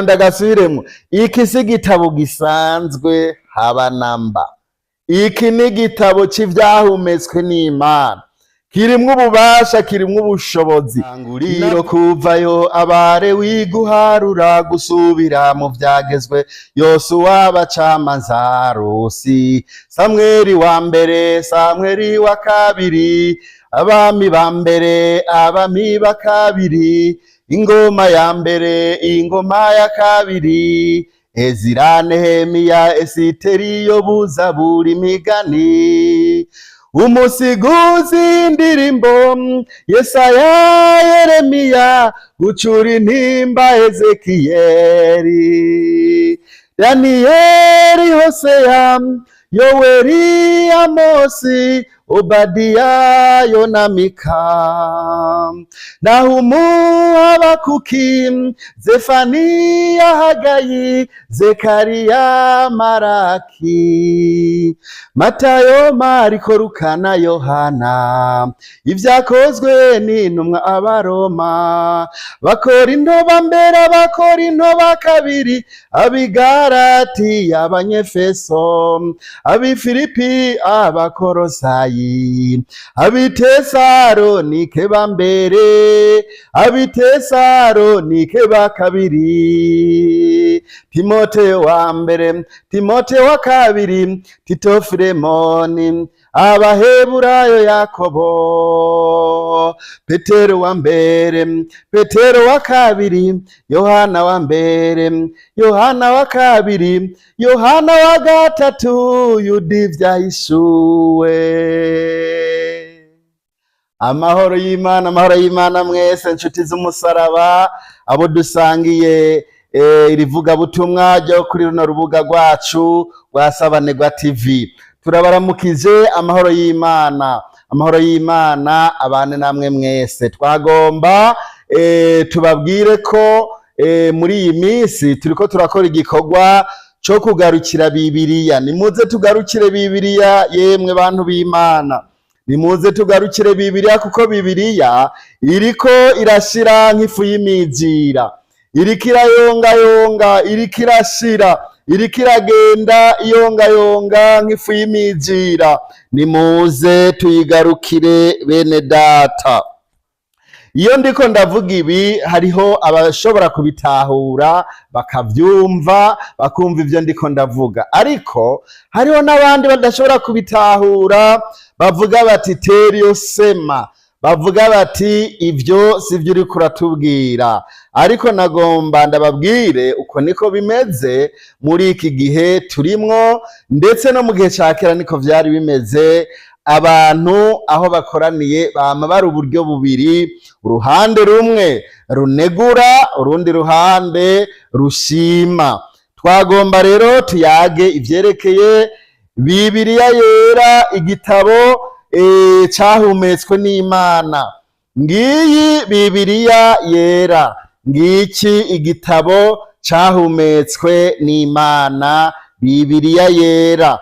Ndagasubiremwo, iki si igitabo gisanzwe haba namba. Iki ni igitabo c'ivyahumetswe n'Imana, kirimwo ububasha, kirimwo ubushobozi. Nguriro kuvayo abare wiguharura gusubira mu vyagezwe, Yosuwa, abacamanza, Rusi, Samweli wa mbere, Samweli wa kabiri, abami ba mbere, abami ba kabiri, ingoma ya mbere, ingoma ya kabiri, Ezira, Nehemiya, Esiteri, Yobu, Zaburi, Imigani, umusiguzi, indirimbo, Yesaya, Yeremiya, gucura intimba, Ezekiyeli, Daniyeli, Hoseya, Yoweri, Amosi, Obadiya, Yona, Mika, Nahumu, Habakuki, Zefaniya, Hagayi, Zekariya, Maraki, Matayo, Mariko, Luka na Yohana, Ivyakozwe n'Intumwa, Abaroma, Bakorinto ba mbere, Abakorinto ba kabiri, Abigarati, Abanyefeso, Abifilipi, Abakorosayi, Abitesalonike ba mbere, Abitesalonike ba kabiri, Timoteyo wa mbere, Timoteyo wa kabiri, Tito, Filemoni, Abaheburayo, Yakobo, Petero wa mbere, Petero wa kabiri, Yohana wa mbere, Yohana wa kabiri, Yohana wa gatatu, Yuda, Ivyahishuwe. Amahoro y'Imana, amahoro y'Imana mwese nshuti z'umusaraba, abo dusangiye iri vugabutumwa ryo kuri runo rubuga rwacu rwa Sabanegwa TV. Turabaramukije, amahoro y'Imana, amahoro y'Imana abane namwe mwese. Twagomba tubabwire ko muri iyi minsi turiko turakora igikorwa co kugarukira Bibiliya. Nimuze tugarukire Bibiliya, yemwe bantu b'Imana. Nimuze tugarukire Bibiliya, kuko Bibiliya iriko irashira nk'ifu y'imizira, iriko irayongayonga, iriko irashira, iriko iragenda iyongayonga nk'ifu y'imizira. Nimuze tuyigarukire, bene data. Iyo ndiko ndavuga ibi, hariho abashobora kubitahura, bakavyumva, bakumva ivyo ndiko ndavuga, ariko hariho n'abandi badashobora kubitahura, bavuga bati: "Tera iyo sema", bavuga bati: "Ivyo sivyo uriko uratubwira." Ariko nagomba ndababwire, uko niko bimeze muri iki gihe turimwo, ndetse no mu gihe ca kera niko vyari bimeze. Abantu aho bakoraniye bama bari uburyo bubiri: uruhande rumwe runegura, urundi ruhande rushima. Twagomba rero tuyage ivyerekeye Bibiliya Yera, igitabo cahumetswe n'Imana. Ngiyi Bibiliya Yera, ngiki igitabo cahumetswe n'Imana, Bibiliya Yera.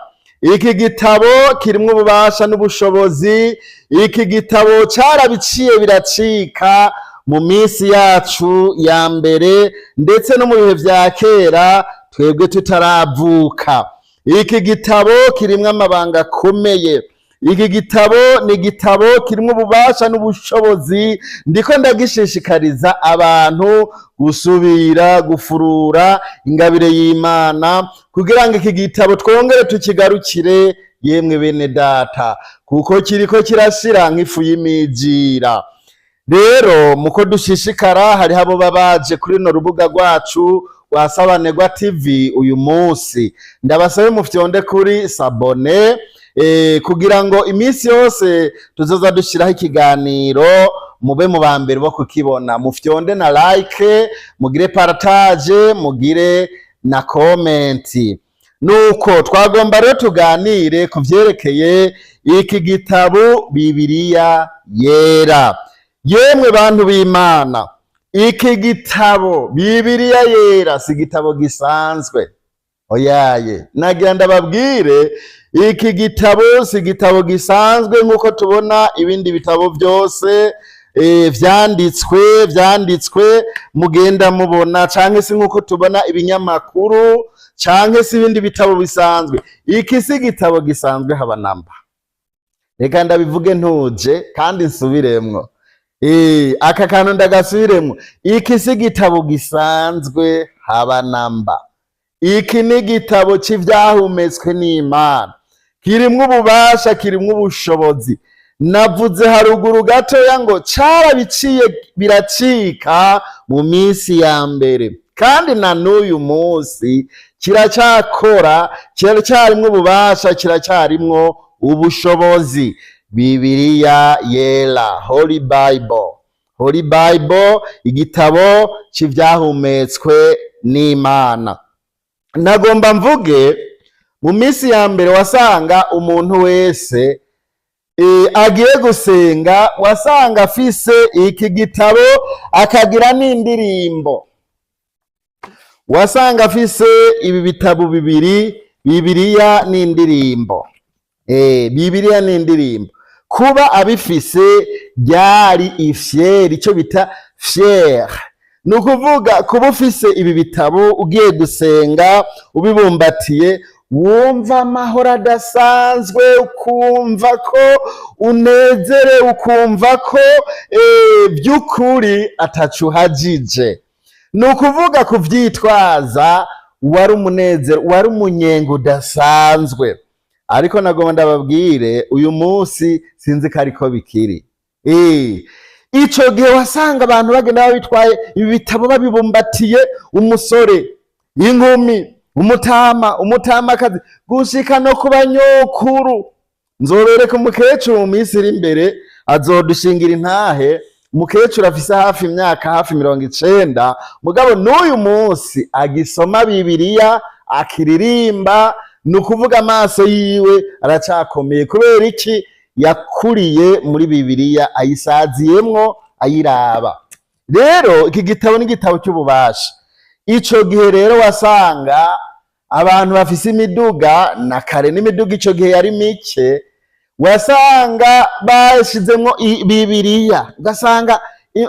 Iki gitabo kirimwo ububasha n'ubushobozi. Iki gitabo carabiciye biracika mu minsi yacu ya mbere, ndetse no mu bihe vya kera twebwe tutaravuka. Iki gitabo kirimwo amabanga akomeye. Iki gitabo ni igitabo kirimwo ububasha n'ubushobozi. Ndiko ndagishishikariza abantu gusubira gufurura ingabire y'Imana, kugira ngo iki gitabo twongere tukigarukire, yemwe bene data, kuko kiriko kirashira nk'ifu y'imijira. Rero muko dushishikara, hariho abo babaje kuri runo rubuga rwacu rwa Sabanegwa TV uyu munsi. Ndabasabe mufyonde kuri s'abonner, kugira ngo iminsi yose tuzoza dushiraho ikiganiro mube mu ba mbere bo kukibona. Mufyonde na like, mugire partage, mugire na comment. Nuko twagomba rero tuganire ku vyerekeye iki gitabo Bibiliya Yera. Yemwe bantu b'Imana, iki gitabo Bibiliya Yera si igitabo gisanzwe, oyaye. Nagira ndababwire, iki gitabo si igitabo gisanzwe nk'uko tubona ibindi bitabo byose. vyanditswe mugenda mubona, canke se nk'uko tubona ibinyamakuru, canke se ibindi bitabo bisanzwe. Iki si igitabo gisanzwe haba namba. Reka ndabivuge ntuje kandi nsubiremwo. Aka kantu ndagasubiremwo. Iki si igitabo gisanzwe haba namba. Iki ni igitabo c'ivyahumetswe n'Imana, kirimwo ububasha, kirimwo ubushobozi. Navuze haruguru gatoya ngo carabiciye biracika mu minsi ya mbere, kandi na n'uyu munsi kiracakora, kiracyarimwo ububasha, kiracyarimwo ubushobozi. Bibiliya Yera, Holy Bible, Holy Bible, igitabo c'ivyahumetswe n'Imana. Nagomba mvuge, mu minsi ya mbere wasanga umuntu wese agiye gusenga, wasanga afise iki gitabo, akagira n'indirimbo. Wasanga afise ibi bitabo bibiri, Bibiliya n'indirimbo. Bibiliya n'indirimbo, kuba abifise ryari ifyeri, icyo bita fier. Ni ukuvuga kuba ufise ibi bitabo, ugiye gusenga ubibumbatiye, wumva amahoro adasanzwe, ukumva ko unezerewe, ukumva ko by'ukuri atacu uhagije. Ni ukuvuga kuvyitwaza wari umunezero, wari umunyenga udasanzwe. Ariko nagomba ndababwire, uyu munsi sinzi ko ariko bikiri. Ico gihe wasanga abantu bagenda babitwaye ibi bitabo babibumbatiye, umusore, inkumi, umutama, umutamakazi, gushika no ku banyokuru. Nzobereka umukecuru mu minsi iri imbere, azodushingira intahe. Umukecuru afise hafi imyaka hafi 90, mugabo n'uyu munsi agisoma Bibiliya, akiririmba. Ni ukuvuga amaso yiwe aracakomeye. Kubera iki? Yakuriye muri Bibiliya, ayisaziyemwo, ayiraba. Rero iki gitabo ni igitabo cy'ububasha. Ico gihe rero wasanga abantu bafise imiduga, na kare n'imiduga ico gihe yari mike, wasanga bashizemwo Bibiliya, ugasanga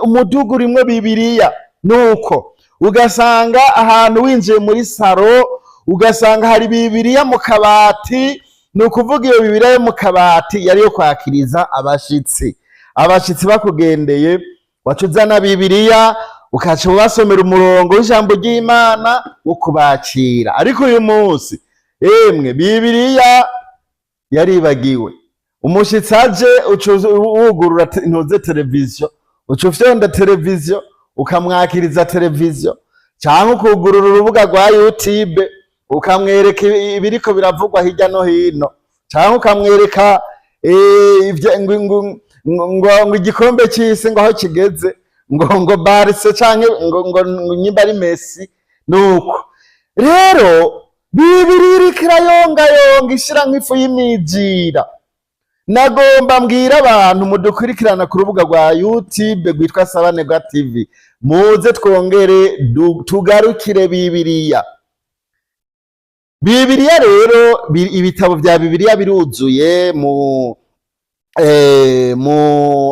umuduga urimwo Bibiliya. Nuko ugasanga ahantu winjiye muri saro, ugasanga hari Bibiliya mu kabati. Ni ukuvuga iyo Bibiliya yo mu kabati yari yo kwakiriza abashitsi. Abashitsi bakugendeye, waca uzana Bibiliya, ukaca ubasomera umurongo w'ijambo ry'Imana wo kubakira. Ariko uyu munsi, emwe, Bibiliya yaribagiwe. Umushitsi aje, uca wugurura ntuze televiziyo, uca ufyonda televiziyo, ukamwakiriza televiziyo, canke ukugurura urubuga rwa YouTube, ukamwereka ibiriko biravugwa hirya no hino, canke ukamwereka ngo igikombe c'isi ngo aho kigeze, ngo Barca, canke ngo nyimba ari Messi. Nuko rero Bibiliya iriko irayongayonga, ishira nk'ifu y'imijira. Nagomba mbwira abantu mudukurikirana ku rubuga rwa YouTube rwitwa Sabanegwa TV, muze twongere tugarukire Bibiliya. Bibiliya rero, ibitabo vya Bibiliya biruzuye mu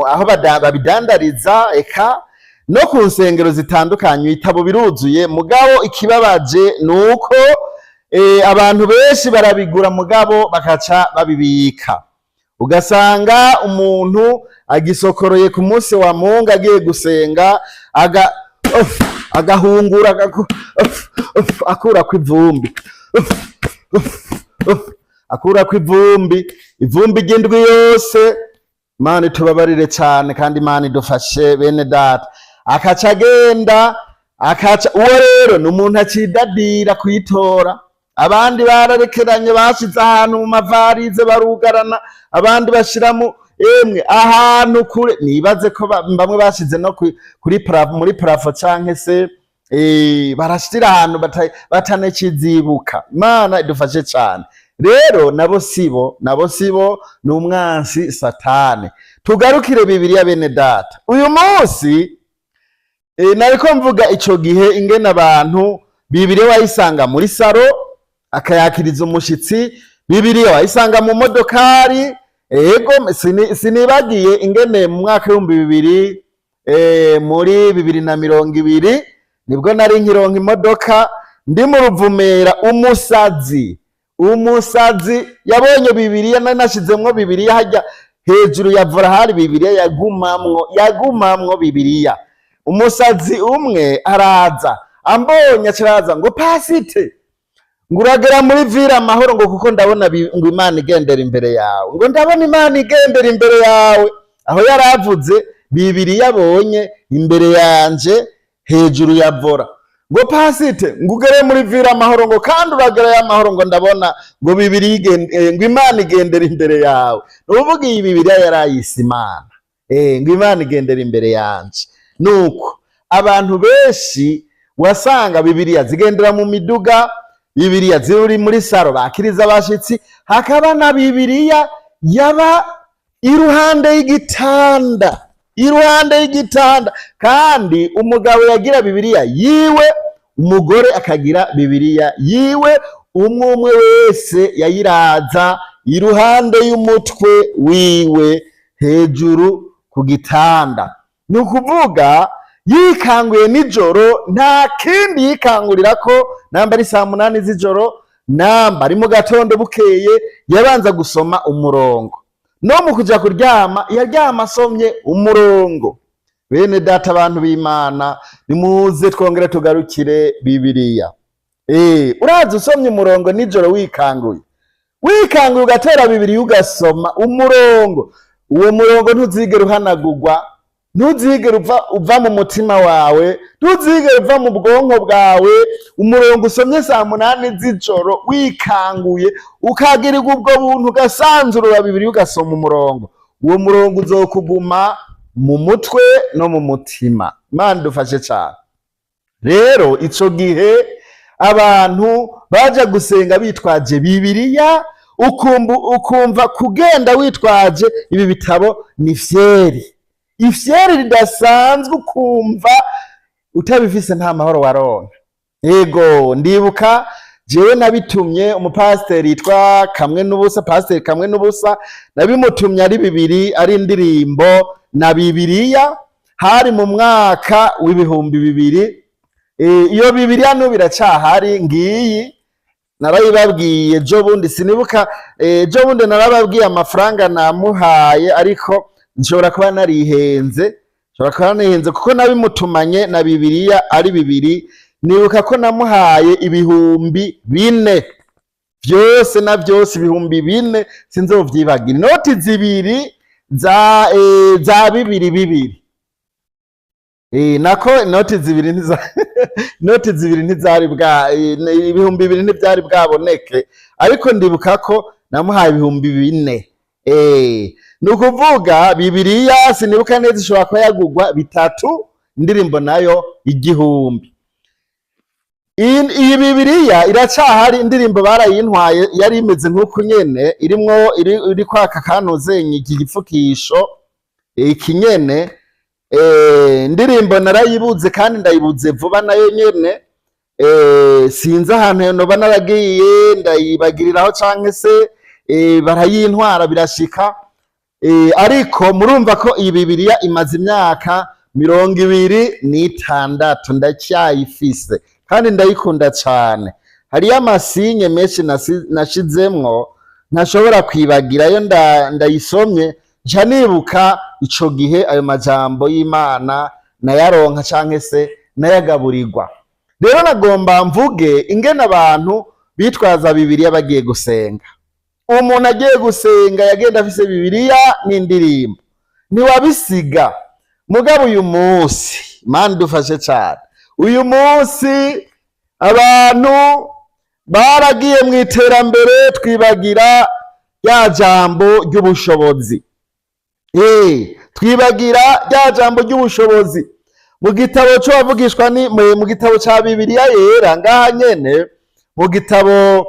aho babidandariza, eka no ku nsengero zitandukanye ibitabo biruzuye. Mugabo ikibabaje ni uko abantu benshi barabigura, mugabo bakaca babibika. Ugasanga umuntu agisokoroye ku munsi wa Mungu agiye gusenga, aga uf, agahungura, uf, uf, akurako ivumbi, uf, uf, uf, akurako ivumbi, ivumbi ry'indwi yose. Imana itubabarire cyane kandi Imana idufashe, bene data. Akaca agenda, akaca uwo rero ni umuntu acidadira kuyitora. Abandi bararekeranye, bashize ahantu mu mavarize, barugarana, abandi bashiramo, emwe, ahantu kure. Nibaze ko bamwe bashize no kuri muri plafond, canke se barashira ahantu batanakizibuka. Imana idufashe cyane. Rero nabo sibo, nabo sibo, ni umwansi Satani. Tugarukire Bibiliya, bene data. Uyu munsi nariko mvuga ico gihe ingene abantu Bibiliya wayisanga muri saro, akayakiriza umushitsi. Bibiliya wayisanga mu modokari. Ego, sinibagiye ingene mu mwaka 2000, muri 2020 nibwo nari nkironka imodoka, ndi mu Ruvumera. Umusazi yabonye Bibiliya, nari nashizemwo Bibiliya hajya hejuru ya volant, hari Bibiliya yagumamwo Bibiliya. Umusazi umwe araza, ambonye acaraza ngo: "Pasite," ngo, "uragera muri ville amahoro," ngo, "kuko ndabona ngo Imana igendera imbere yawe," ngo, "ndabona Imana igendera imbere yawe." Aho yaravuze Bibiliya abonye imbere yanje hejuru ya volant. Ngo: "Pasite," ngo, "ugere muri ville amahoro," ngo, "kandi uragerayo amahoro," ngo, "ndabona," ngo, "Bibiliya ngo Imana igendera imbere yawe." Ni ukuvuga iyi Bibiliya yarayise Imana. Ngo Imana igendera imbere yanje. Nuko abantu benshi wasanga Bibiliya zigendera mu miduga, Bibiliya ziri muri salon bakiriza abashitsi, hakaba na Bibiliya yaba iruhande y'igitanda, iruhande y'igitanda. Kandi umugabo yagira Bibiliya yiwe, umugore akagira Bibiliya yiwe, umwe umwe wese yayiraza iruhande y'umutwe wiwe hejuru ku gitanda. Ni ukuvuga yikanguye nijoro, nta kindi yikangurira ko namba ari saa 8 z'ijoro, namba ari mu gatondo bukeye, yabanza gusoma umurongo. No mu kuja kuryama yaryama asomye umurongo. Bene data, abantu b'Imana, nimuze twongere tugarukire Bibiliya. Uraza usomye umurongo nijoro, wikanguye ugatera Bibiliya ugasoma umurongo, uwo murongo ntuzigera uhanagurwa, ntuzigera uva mu mutima wawe, ntuzigera uva mu bwonko bwawe. Umurongo usomye saa 8 z'ijoro wikanguye, ukagirirwa ubwo buntu, ugasanzurura Bibiliya ugasoma umurongo, uwo murongo uzokuguma mu mutwe no mu mutima. Imana idufashe cyane. Rero ico gihe abantu baja gusenga bitwaje Bibiliya, ukumva kugenda witwaje ibi bitabo ni fierté, ifyeri ridasanzwe, ukumva utabifise nta mahoro waronka. Yego, ndibuka jewe nabitumye umupasiteri yitwa Kamwe n'Ubusa, pasiteri Kamwe n'Ubusa. Nabimutumye ari bibiri, ari indirimbo na Bibiliya. Hari mu mwaka w'2000. Iyo Bibiliya n'ubu iracahari, ngiyi. Narayibabwiye ejo bundi, sinibuka, ejo bundi narababwiye amafaranga namuhaye, ariko nshobora kuba narihenze, nshobora kuba narihenze, kuko nabimutumanye na Bibiliya ari bibiri. Nibuka ko namuhaye 4000 vyose na vyose, 4000, sinzovyibagira. Inoti zibiri za bibiri bibiri. Nako inoti zibiri inoti zibiri ntizari bwa 2000 ntivyari bwaboneke, ariko ndibuka ko namuhaye 4000. Ni ukuvuga Bibiliya sinibuka neza, ishobora kuba yagugwa bitatu, indirimbo nayo 1000. Iyi Bibiliya iracahari, indirimbo barayintwaye. Yari imeze nk'uku nyene, irimwo iri kwaka kantuzenye iki gipfukisho iki nyene. Indirimbo narayibuze, kandi ndayibuze vuba nayo nyene. Sinzi ahantu noba naragiye ndayibagiriraho, canke se barayintwara, birashika. Ariko murumva ko iyi Bibiliya imaze imyaka 26, ndacyayifise kandi ndayikunda cane. Hariyo amasinye menshi nashizemwo ntashobora kwibagira. Iyo ndayisomye nca nibuka ico gihe ayo majambo y'Imana nayaronka canke se nayagaburirwa. Rero nagomba mvuge ingene abantu bitwaza Bibiliya bagiye gusenga. Umuntu agiye gusenga yagenda afise Bibiliya n'indirimbo, ntiwabisiga. Mugabo uyu munsi, Imana idufashe cane, uyu munsi abantu baragiye mu iterambere, twibagira rya jambo ry'ubushobozi. Twibagira rya jambo ry'ubushobozi. Mu gitabo c'uwavugishwa ni mu gitabo ca Bibiliya Yera ngaha nyene, mu gitabo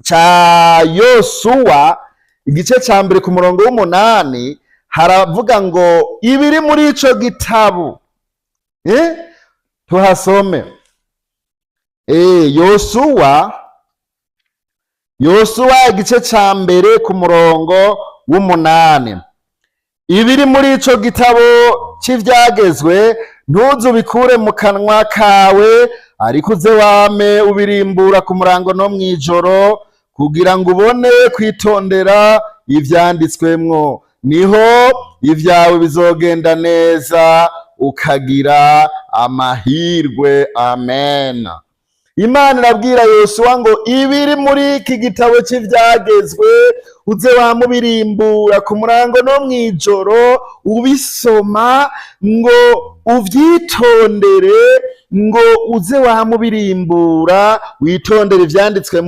ca Yosuwa, igice ca mbere ku murongo w'8, haravuga ngo ibiri muri ico gitabo. Tuhasome. Yosuwa, igice ca mbere ku murongo w'umunani. w'umunani. Ibiri muri ico gitabo c'ivyagezwe ntuzubikure mu kanwa kawe, ariko uze wame ubirimbura ku murango no mw'ijoro, kugira ngo ubone kwitondera ivyanditswemwo, niho ivyawe bizogenda neza ukagira amahirwe. Amen. Imana irabwira Yosuwa ngo ibiri muri iki gitabo c'ivyagezwe uze wamubirimbura ku murango no mw'ijoro, ubisoma ngo uvyitondere, ngo uze wamubirimbura witondere ivyanditswe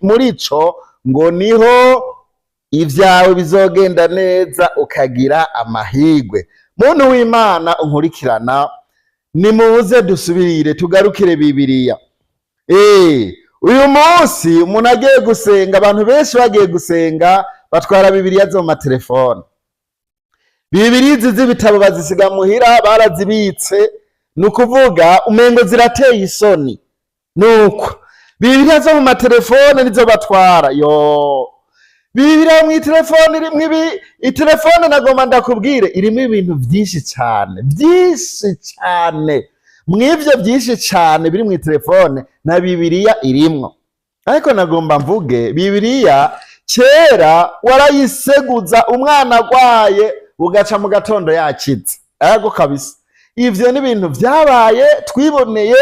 muri ico, ngo niho ivyawe bizogenda neza ukagira amahirwe. Muntu w'Imana unkurikirana, nimuze dusubirire tugarukire Bibiliya. Uyu munsi umuntu agiye gusenga, abantu benshi bagiye gusenga batwara Bibiliya zo mu matelefone. Bibiliya izi z'ibitabo bazisiga muhira, barazibitse, ni ukuvuga umengo zirateye isoni. Nuko Bibiliya zo mu matelefone nizo batwara. Yo, Bibiliya mw'itelefone irimwo ibi, itelefone nagomba ndakubwire irimwo ibintu vyinshi cane, vyinshi cane. Mw'ivyo vyinshi cane biri mw'itelefone na Bibiliya irimwo. Ariko nagomba mvuge Bibiliya kera warayiseguza umwana agwaye, ugaca mu gatondo yakize. Ego kabisa, ivyo ni ibintu vyabaye twiboneye.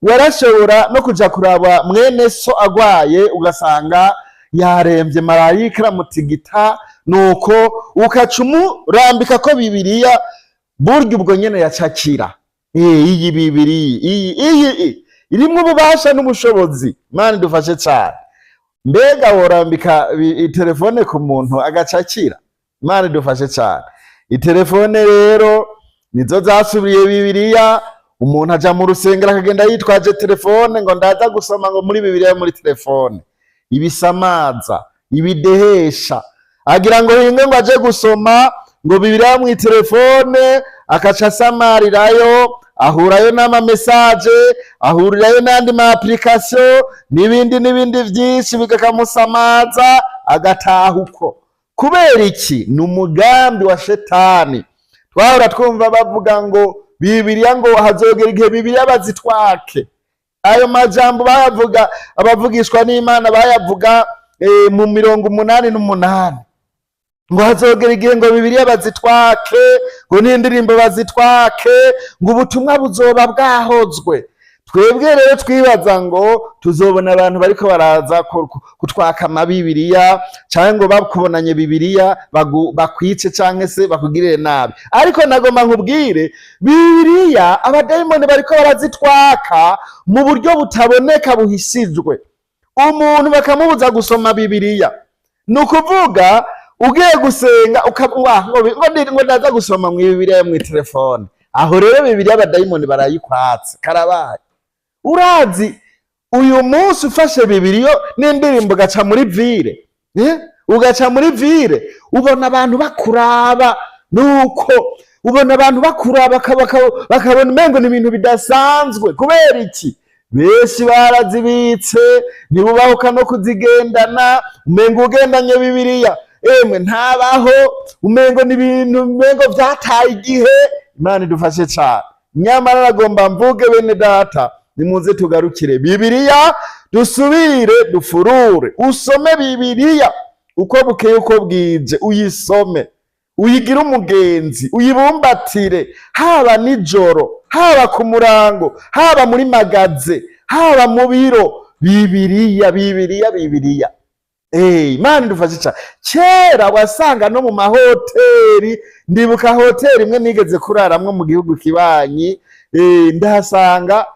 Warashobora no kuja kuraba mwene so agwaye, ugasanga yaremvye, marayika aramutigita, nuko ukaca umurambika ko Bibiliya, burya ubwo nyene yacakira. Iyi Bibiliya iyi irimwo ububasha n'ubushobozi. Imana idufashe cane. Mbega worambika itelefone ku muntu agacakira? Imana idufashe cane. Itelefone rero nizo zasubiriye Bibiliya. Umuntu aja mu rusengero akagenda yitwaje telefone, ngo ndaza gusoma ngo muri Bibiliya muri telefone. Ibisamaza, ibidehesha, agira ngo hinge ngo aje gusoma ngo Bibiliya mw'itelefone, akaca asamarirayo, ahurayo n'ama messages, ahurirayo n'andi ma applications n'ibindi n'ibindi vyinshi, bikakamusamaza, agataha uko. Kubera iki? Ni umugambi wa Shetani. Twahora twumva bavuga ngo Bibiliya, ngo hazogera igihe Bibiliya bazitwake. Ayo majambo bayavuga, abavugishwa n'Imana bayavuga mu 88, ngo hazogera igihe ngo Bibiliya bazitwake, ngo n'indirimbo bazitwake, ngo ubutumwa buzoba bwahozwe. Twebwe rero twibaza ngo tuzobona abantu bariko baraza kutwaka amabibiriya, canke ngo bakubonanye Bibiliya bakwice canke se bakugirire nabi. Ariko nagomba nkubwire, Bibiliya abadayimoni bariko barazitwaka mu buryo butaboneka, buhishijwe. Umuntu bakamubuza gusoma Bibiliya. Ni ukuvuga ugiye gusenga ngo ndaza gusoma mu Bibiliya yo mw'itelefone. Aho rero Bibiliya abadayimoni barayikwatse, karabaye. Urazi uyu munsi ufashe Bibiliya n'indirimbo ugaca muri ville, eh? Ugaca muri ville, ubona abantu bakuraba, nuko ubona abantu bakuraba bakabona umengo ni ibintu bidasanzwe. Kubera iki? Benshi barazibitse, ntibubahuka no kuzigendana. Umengo ugendanye Bibiliya, emwe, ntabaho, umengo ni ibintu, umengo vyataye igihe. Imana idufashe cane. Nyamara nagomba mvuge, bene data, nimuze tugarukire Bibiliya, dusubire dufurure, usome Bibiliya uko bukeye uko bwije, uyisome, uyigire umugenzi, uyibumbatire, haba nijoro, haba ku murango, haba muri magasin, haba mu biro. Bibiliya, Bibiliya, Bibiliya. Imana idufashe cane. Kera wasanga no mu mahoteli. Ndibuka hoteli imwe nigeze kuraramwo mu gihugu kibanyi, ndahasanga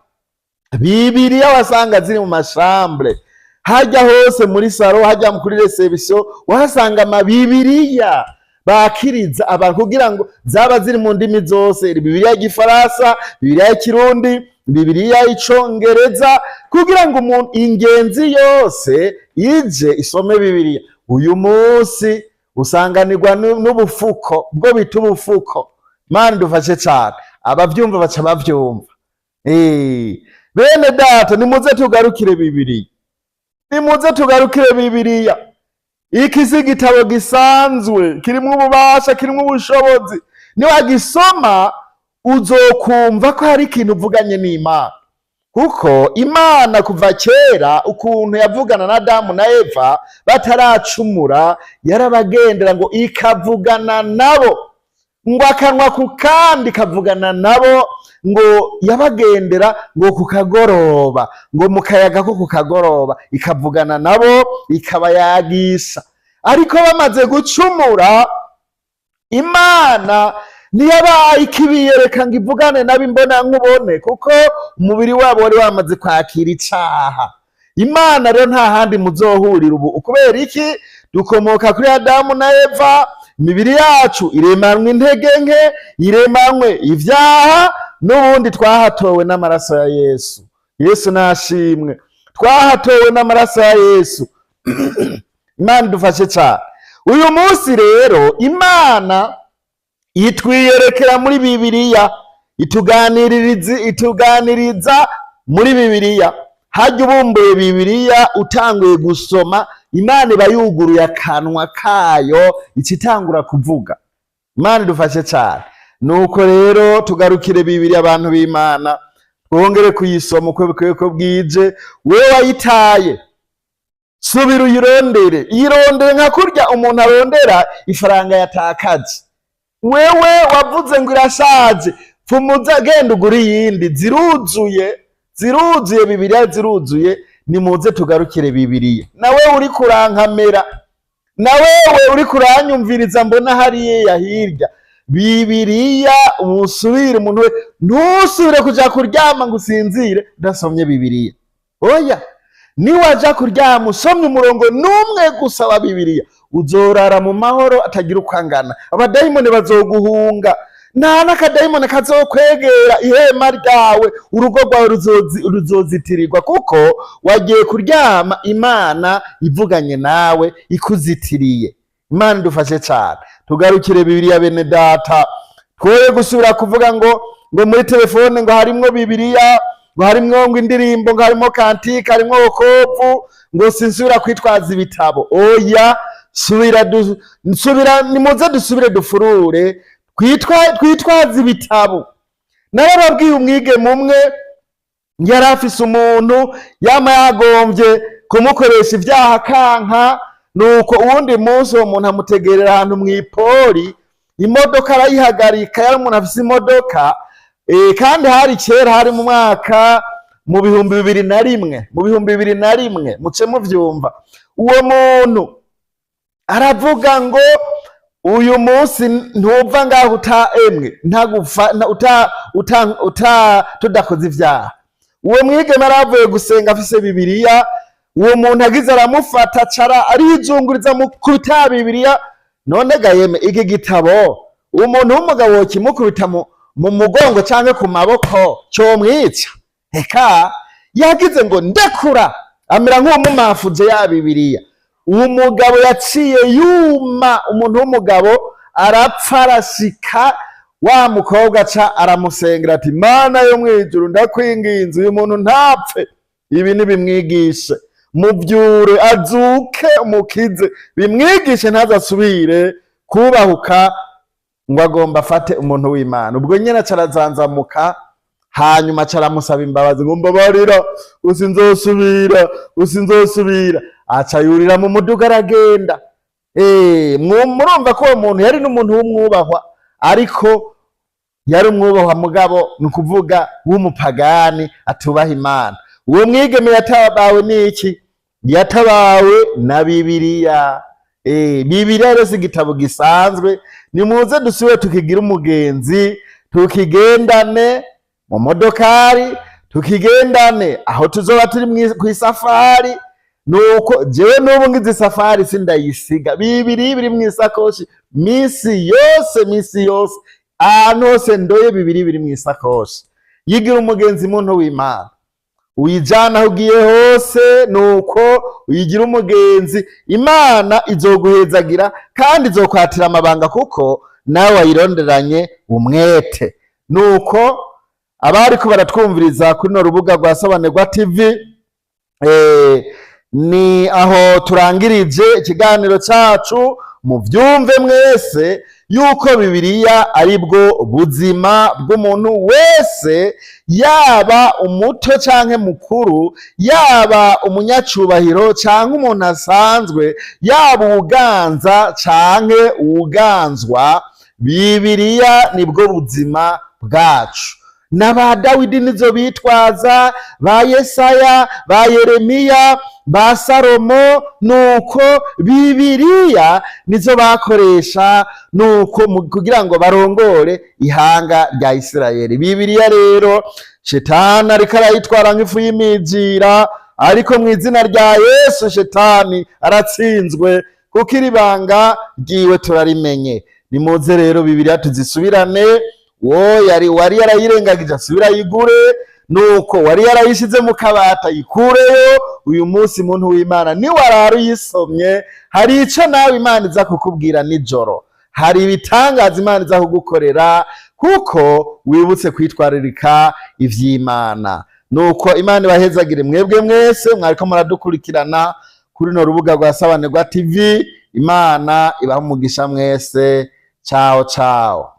Bibiliya, wasanga ziri mu ma chambres, hajya hose muri salon, hajya kuri réception, wahasanga amabibiriya bakiriza abantu, kugira ngo zaba ziri mu ndimi zose: Bibiliya y'igifaransa, Bibiliya y'ikirundi, Bibiliya y'icongereza, kugira ngo umuntu ingenzi yose ije isome Bibiliya. Uyu munsi usanganirwa n'ubufuko bwo bita ubufuko. Mana dufashe cane. Abavyumva baca bavyumva. Bene data, nimuze tugarukire Bibiliya, nimuze tugarukire Bibiliya. Iki si igitabo gisanzwe, kirimwo ububasha, kirimwo ubushobozi. Niwagisoma uzokumva ko hari ikintu uvuganye n'Imana, kuko Imana kuva kera, ukuntu yavugana na Adamu na Eva bataracumura, yarabagendera ngo ikavugana nabo, ngo akanwa ku kandi kavugana nabo, ngo yabagendera ngo ku kagoroba, ngo mu kayaga ko ku kagoroba ikavugana nabo, ikabayagisha. Ariko bamaze gucumura, Imana ntiyabaye ikibiyereka ngo ivugane nabo imbona nkubone, kuko umubiri wabo wari wamaze kwakira icaha. Imana rero nta handi muzohurira ubu. Kubera iki? Dukomoka kuri Adamu na Eva, imibiri yacu iremanwe intege nke, iremanwe ivyaha. N'ubundi twahatowe n'amaraso ya Yesu. Yesu nashimwe. Twahatowe n'amaraso ya Yesu. Imana idufashe cyane. Uyu munsi rero Imana itwiyerekera muri Bibiliya, ituganiriza muri Bibiliya. Hajya ubumbuye Bibiliya, utanguye gusoma, Imana iba yuguruye akanwa kayo, icitangura kuvuga. Imana idufashe cyane. Nuko rero tugarukire Bibiliya, abantu b'Imana, twongere kuyisoma uko bikwiye ko bwije. Wewe wayitaye, subira uyirondere, yirondere nka kurya umuntu arondera ifaranga yatakaje. Wewe wavuze ngo irashaje, pfumuza, genda ugure iyindi. Ziruzuye, ziruzuye, Bibiliya ziruzuye. Nimuze tugarukire Bibiliya. Nawe uri kurankamera, na wewe uri kuranyumviriza, mbona hariya hirya, Bibiliya usubire. Umuntu we, ntusubire kuja kuryama ngo usinzire udasomye Bibiliya. Oya, niwaja kuryama usomye umurongo n'umwe gusa wa Bibiliya, uzorara mu mahoro atagira uko angana. Abadayimoni bazoguhunga, nta n'akadayimoni kazokwegera ihema ryawe. Urugo rwawe ruzozitirirwa, kuko wagiye kuryama Imana ivuganye nawe, ikuzitiriye. Imana idufashe cyane. Tugarukire Bibiliya, bene data. Twoye gusubira kuvuga ngo muri telefone ngo harimwo Bibiliya, ngo harimwo ngo indirimbo, ngo harimo cantique, harimwo wokovu, ngo sinsubira kwitwaza ibitabo. Oya, subira, subira, nimuze dusubire dufurure, twitwaze ibitabo. Narababwiye, umwigeme umwe yari afise umuntu yama yagombye kumukoresha ibyaha kanka. Nuko uwundi munsi uwo muntu amutegerera ahantu mw'ipori, imodoka arayihagarika. Yari umuntu afise imodoka, kandi hari kera, hari mu mwaka mu 2001, mu 2001, muce muvyumva. Uwo muntu aravuga ngo uyu munsi ntuva ngaho uta emwe ntagufa uta uta uta tudakoze ivyaha. Uwo mwigeme aravuye gusenga afise Bibiliya. Uwo muntu agize aramufata, cara arizunguriza mu kubita Bibiliya. None gayeme, iki gitabo umuntu w'umugabo wokimukubita mu mugongo canke ku maboko comwica? Eka, yagize ngo ndekura, amera nk'uwumumafuje ya Bibiliya. Uwo mugabo yaciye yuma, umuntu w'umugabo arapfa, arashika. Wa mukobwa aca aramusengera ati: "Mana yo mwijuru, ndakwinginze, uyu muntu ntapfe, ibi nibimwigishe, muvyure azuke, umukize, bimwigishe ntazasubire kubahuka ngo agomba afate umuntu w'Imana." Ubwo nyene aca arazanzamuka, hanyuma aca aramusaba imbabazi ngo mbabarira, usinzosubira, usinzosubira. Aca yurira mu muduga aragenda. Murumva ko uwo muntu yari n'umuntu w'umwubahwa, ariko yari umwubahwa mugabo ni ukuvuga w'umupagani atubaha Imana. Uwo mwigeme yatabawe n'iki? Yatabawe na Bibiliya. Bibiliya rero si igitabo gisanzwe. Nimuze dusubire tukigira umugenzi, tukigendane mu modokari, tukigendane aho tuzoba turi kw'isafari. Nuko jewe n'ubu ngize isafari sindayisiga. Bibiliya biri mw'isakoshi misi yose, misi yose, ahantu hose ndoye, Bibiliya biri mw'isakoshi. Yigira umugenzi, muntu w'Imana, uyijana aho ugiye hose. Nuko uyigira umugenzi, Imana izoguhezagira kandi izokwatira amabanga, kuko nawe wayironderanye umwete. Nuko abariko baratwumviriza kuri no rubuga rwa Sobanurwa TV. Ni aho turangirije ikiganiro cyacu. Mubyumve mwese yuko Bibiliya ari bwo buzima bw'umuntu wese, yaba umuto canke mukuru, yaba umunyacubahiro canke umuntu asanzwe, yaba uwuganza canke uwuganzwa. Bibiliya nibwo buzima bwacu. Na ba Dawidi nizo bitwaza, ba Yesaya, ba Yeremiya, ba Salomo, nuko Bibiliya nizo bakoresha nuko kugira ngo barongore ihanga rya Isirayeli. Bibiliya rero Shetani ariko arayitwara nk'ifu y'imijira, ariko mu izina rya Yesu Shetani aratsinzwe, kuko iri banga ryiwe turarimenye. Nimuze rero Bibiliya tuzisubirane. Wo yari wari yarayirengagije asubire ayigure, nuko wari yarayishize mu kabati ayikureyo. Uyu munsi, muntu w'Imana, niwarara uyisomye, hari ico nawe Imana iza kukubwira nijoro, hari ibitangaza Imana iza kugukorera, kuko wibutse kwitwararika ivy'Imana. Nuko Imana ibahezagire mwebwe mwese mwariko muradukurikirana kuri runo rubuga rwa Sabanirwa TV. Imana ibahe umugisha mwese. Ciao ciao.